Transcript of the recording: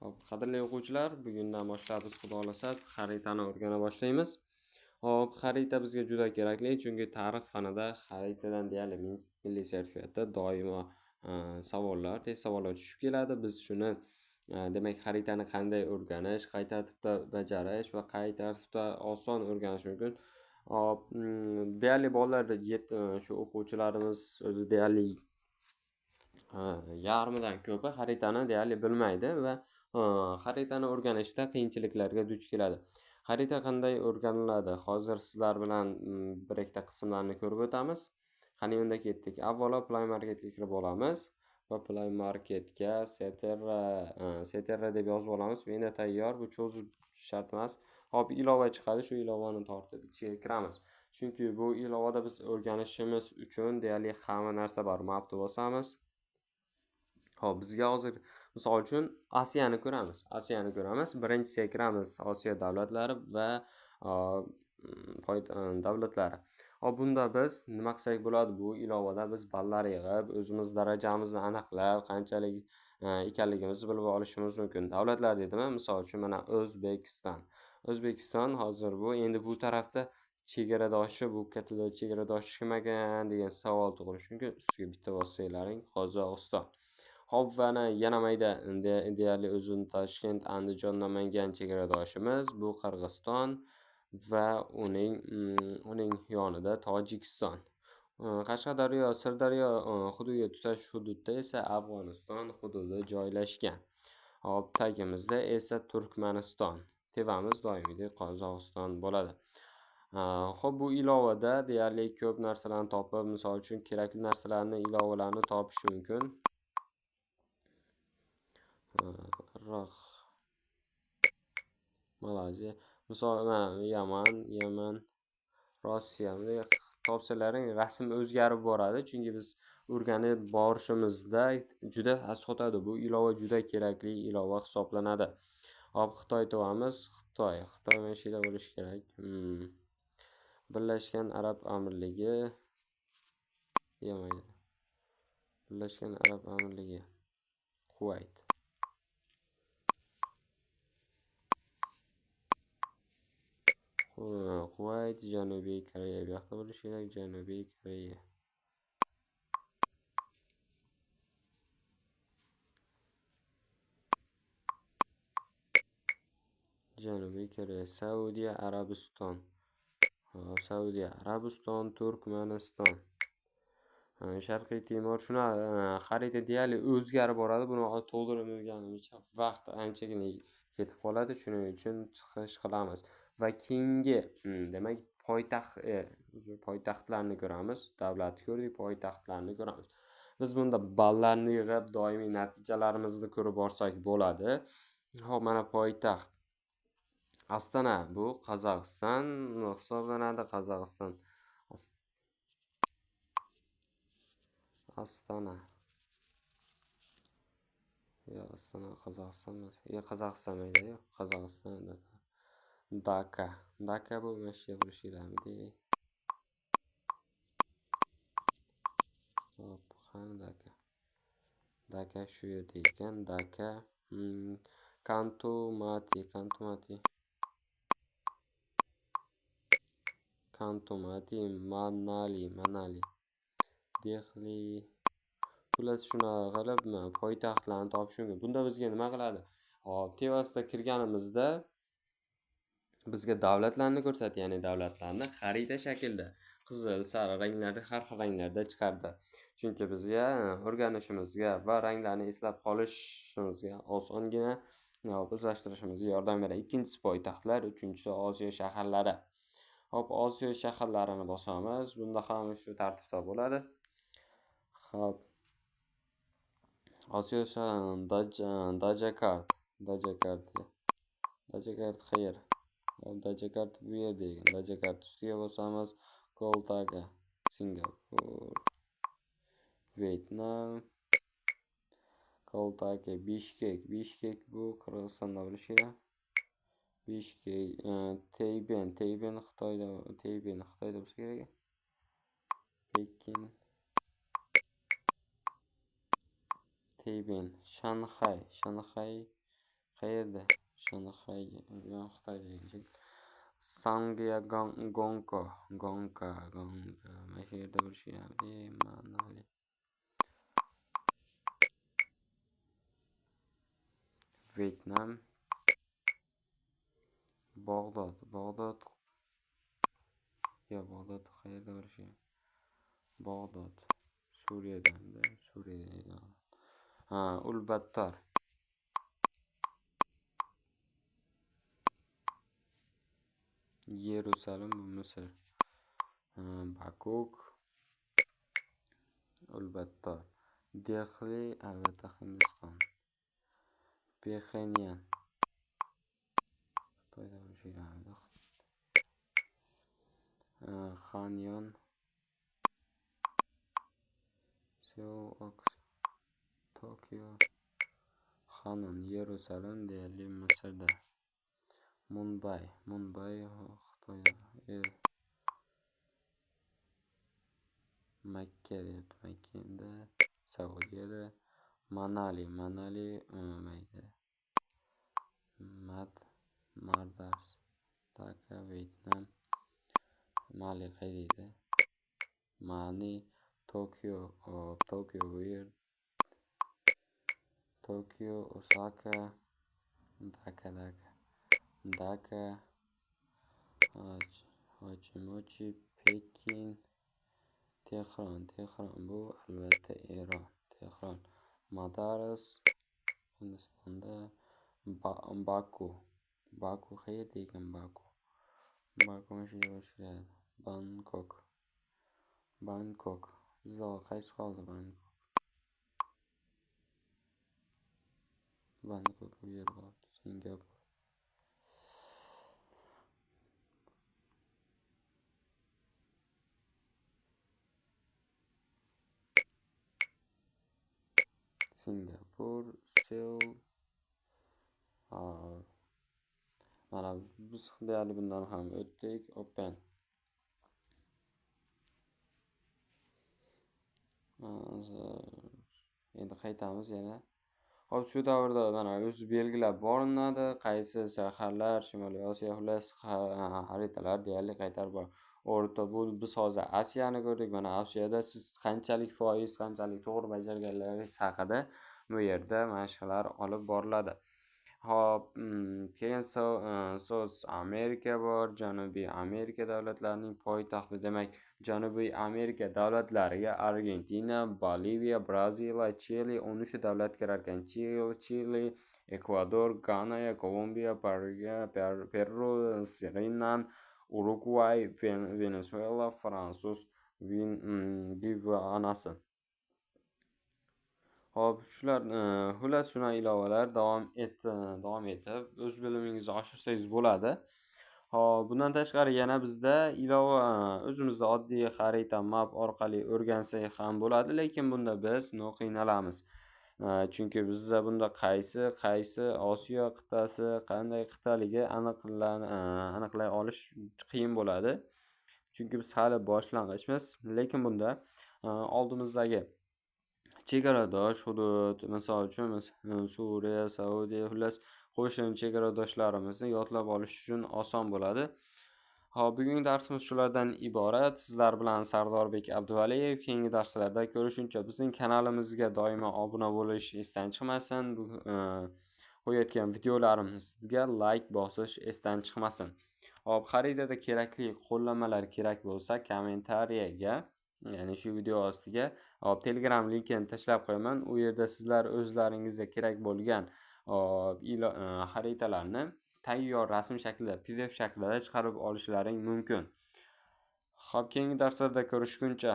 Xo'p, qadrli o'quvchilar, bugundan boshlab biz xudo xolasa xaritani o'rgana boshlaymiz. Xo'p, xarita bizga juda kerakli, chunki tarix fanida xaritadan deyarli milliy sertifikatda doimo savollar, test savollar tushib keladi. Biz shuni demak, xaritani qanday o'rganish, qay tartibda bajarish va qay tartibda oson o'rganish mumkin. Hop, deyarli bolalar shu o'quvchilarimiz o'zi deyarli yarmidan ko'pi xaritani deyarli bilmaydi va xaritani o'rganishda qiyinchiliklarga duch keladi. Xarita qanday o'rganiladi? Hozir sizlar bilan bir ikkita qismlarni ko'rib o'tamiz. Qani unda ketdik. Avvalo Play Marketga kirib olamiz va Play Marketga Seterra deb yozib olamiz. Menda tayyor, bu cho'zib shart emas. Hop, ilova chiqadi, shu ilovani tortib ichiga kiramiz. Chunki bu ilovada biz o'rganishimiz uchun deyarli hamma narsa bor. Mapni bosamiz. Hop, bizga hozir misol uchun Osiyani ko'ramiz. Osiyani ko'ramiz. Birinchisiga kiramiz, Osiyo davlatlari va davlatlari. Hop, bunda biz nima qilsak bo'ladi? Bu ilovada biz ballar yig'ib, o'zimiz darajamizni aniqlab, qanchalik ekanligimizni bilib olishimiz mumkin. Davlatlar dedimi? Misol uchun mana O'zbekiston. O'zbekiston hozir bu endi bu tarafda chegaradoshi, bu katta chegaradoshi kim ekan degan savol tug'ilishi mumkin. Ustiga bitta bossanglaring, Qozog'iston. Hop, va yana mayda deyarli o'zini Toshkent, Andijon, Namangan chegaradoshimiz, bu Qirg'iziston va uning yonida Tojikiston. Qashqadaryo, Sirdaryo hududiga tutash hududda esa Afg'oniston hududi joylashgan. Hop, tagimizda esa Turkmaniston. Tevamiz doimgidek Qozog'iston bo'ladi. Xo'p, bu ilovada deyarli ko'p narsalarni topib, misol uchun kerakli narsalarni, ilovalarni topish mumkin. Iroq, Malayziya, misol mana Yaman, Rossiya bunday topsalaring rasm o'zgarib boradi, chunki biz o'rganib borishimizda juda asqotadi. Bu ilova juda kerakli ilova hisoblanadi. Hop, Xitoy topamiz. Xitoy, Xitoy mana shu yerda bo'lishi kerak. Birlashgan Arab Amirligi, Yaman. Birlashgan Arab Amirligi, Kuvayt. Kuvayt, Janubiy Koreya bu yoqda bo'lishi kerak, Janubiy Koreya. Janubiy Koreya, Saudiya Arabiston. Hop, Saudiya Arabiston, Turkmaniston. Sharqiy Timor shuna xarita deyarli o'zgarib boradi. Buni to'ldirib o'rganguncha vaqt anchagina ketib qoladi. Shuning uchun chiqish qilamiz. Va keyingi, demak, poytaxtlarni ko'ramiz. Davlatni ko'rdik, poytaxtlarni ko'ramiz. Biz bunda ballarni yig'ib, doimiy natijalarimizni ko'rib borsak bo'ladi. Xo'p, mana poytaxt Astana, bu Qozog'iston hisoblanadi. Qozog'iston. Astana. Yo, Astana Qozog'iston emas. Yo, Qozog'iston mayda, yo'q, Qozog'iston. Daka. Daka bu mana shu yerda bo'lishi kerakmidi? Hop, qani Daka? Daka shu yerda ekan. Daka. Kantumati, Kantumati. Kantumati, Manali, Manali. Dehli. Xullas shunaqa qilib poytaxtlarni topish mumkin. Bunda bizga nima qiladi? Hop, tevasida kirganimizda bizga davlatlarni ko'rsatdi, ya'ni davlatlarni xarita shaklida qizil, sariq ranglarda, har xil ranglarda chiqardi. Chunki bizga o'rganishimizga va ranglarni eslab qolishimizga osongina o'zlashtirishimizga yordam beradi. Ikkinchisi poytaxtlar, uchinchisi Osiyo shaharlari. Hop, Osiyo shaharlarini bosamiz. Bunda ham shu tartibda bo'ladi. Hop. Osiyo Dajakart, Dajakart. Dajakart qayer? Hop, Dajakart bu yerda ekan. Dajakart ustiga bosamiz. Koltaka, Singapur, Vyetnam, Koltaka, Bishkek. Bishkek bu Qirg'izistonda bo'lishi kerak. Bishkek, Tayben, Tayben Xitoyda, Tayben Xitoyda bo'lsa kerak. Pekin, Tayben, Shanxay, Shanxay Qayerda? Shanxay, Xitoyda. Sangya Gonko, Gonka, Gonka. Mana shu yerda bo'lishi kerak. Manali. Vyetnam. Bog'dod, Bog'dod. Yo, Bog'dod qayerda bo'lishi kerak? Bog'dod. Suriyadan, Suriyada. Ha, Ulbattor. Yerusalim bu Misr. Bakuk. Ulbattor. Dehli albatta Hindiston. Pxenyan. Xitoyda bo'lishi kerak. Xanyon. Seul, Tokio. Xanon, Yerusalim deyarli Misrda. Mumbay, Mumbay Xitoyda. Makka deyapti. Makka endi Saudiyada. Manali, Manali mayda. Mad Mardars, Dhaka, Vyetnam. Mali qayerda edi? Mani, Tokio, hop, Tokio bu yer. Tokio, Osaka, Dhaka, Dhaka. Dhaka, Hochimochi, Pekin, Tehron. Tehron bu albatta Eron. Tehron. Madaras, Hindistonda. Baku. Baku qayerda ekan Baku? Baku mana shu yerda bo'lishi kerak. Bangkok. Bangkok. Bizda qaysi qoldi Bangkok? Bangkok bu yer bor. Singapur. Singapur, Seul. Mana biz deyarli bundan ham o'tdik. Open. Endi qaytamiz yana. Hop, shu davrda mana o'zi belgilab borinadi, qaysi shaharlar Shimoliy Osiyo, xullas xaritalar deyarli qaytarib bor. O'rta bu biz hozir Asiyani ko'rdik. Mana Osiyoda siz qanchalik foiz, qanchalik to'g'ri bajarganlaringiz haqida bu yerda mashqlar olib boriladi. Hop, keyin So'z Amerika bor, Janubiy Amerika davlatlarining poytaxti. Demak, Janubiy Amerika davlatlariga Argentina, Boliviya, Braziliya, Chili 13 davlat kirar ekan. Chili, Ekvador, Gana, Kolumbiya, Paragvay, Peru, Surinam, Urugvay, Venesuela, Fransuz Gvianasi. Hop, shular, xullas shunday ilovalar davom etib o'z bilimingizni oshirsangiz bo'ladi. Hop, bundan tashqari yana bizda ilova o'zimizda oddiy xarita map orqali o'rgansak ham bo'ladi, lekin bunda biz qiynalamiz. Chunki bizda bunda qaysi Osiyo qit'asi qanday qit'aligi aniqlay olish qiyin bo'ladi. Chunki biz hali boshlang'ichmiz, lekin bunda oldimizdagi chegaradosh hudud, misol uchun Suriya, Saudiya, xullas qo'shni chegaradoshlarimizni yodlab olish uchun oson bo'ladi. Xo'p, bugungi darsimiz shulardan iborat. Sizlar bilan Sardorbek Abduvaliyev. Keyingi darslarda ko'rishguncha bizning kanalimizga doimo obuna bo'lish esdan chiqmasin. Bu qo'yayotgan videolarimizga like bosish esdan chiqmasin. Xo'p, xaritada kerakli qo'llanmalar kerak bo'lsa, kommentariyaga, ya'ni shu video ostiga hop Telegram linkini tashlab qo'yaman. U yerda sizlar o'zlaringizga kerak bo'lgan hop xaritalarni tayyor rasm shaklida, PDF shaklida chiqarib olishlaring mumkin. Xo'p, keyingi darslarda ko'rishguncha.